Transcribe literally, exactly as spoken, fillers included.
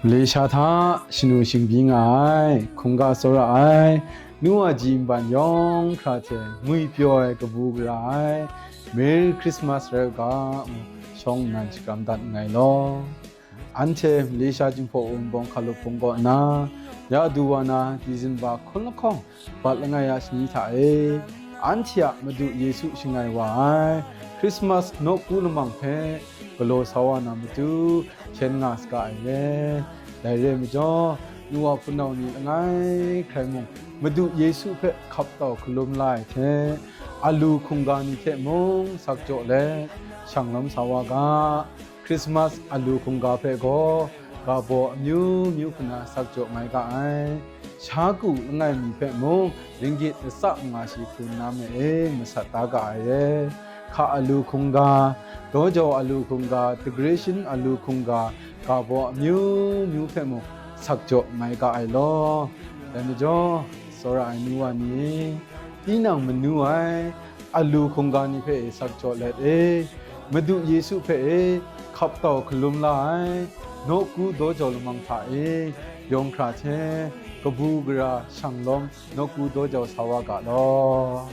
Malaysia hta shanu shingbyi nga ai, hkungga tsawra ai, nu wa ji nban yawng hkra hte ngwipyaw ai kabu gara ai, Merry Christmas rai u ga, ngu shawng nnan shakram dat nngai law. Anhte Malaysia Jinghpaw Wunpawng Hkalup Hpung kaw na, ya du wa na, December hkun lahkawng bat langai a shani hta e, anhte a Madu Yesu shangai wa ai Christmas nawku lamang hpe galaw sa wa na matu hkyen nga saga ai re. Dai re ai majaw, nu wa hpunau ni langai hkrai mung Madu Yesu hpe hkap tau hkalum la ai hte, alu hkungga ni hte mung sakjaw let, shanglawm sa wa ga. Christmas alu hkungga hpe gaw, ga baw amyu myu hkuna sakjaw mai ga ai. Sha ku langai mi hpe mung, ringgit latsa manga shi hku nna me e masat da ga ai re. Hka alu hkungga, dawjau alu hkungga, degreshin alu hkungga, ga baw amyu myu hpe mung sakjaw mai ga ai law. Dai majaw, tsawra ai nu wa ni, tinang manu ai alu hkungga ni hpe e sakjaw let e, Madu Yesu hpe e hkap tau hkalum la ai, nawku dawjau lamang hta e, yawng hkra hte, kabu gara shanglawm nawku dawjau sa wa ga law.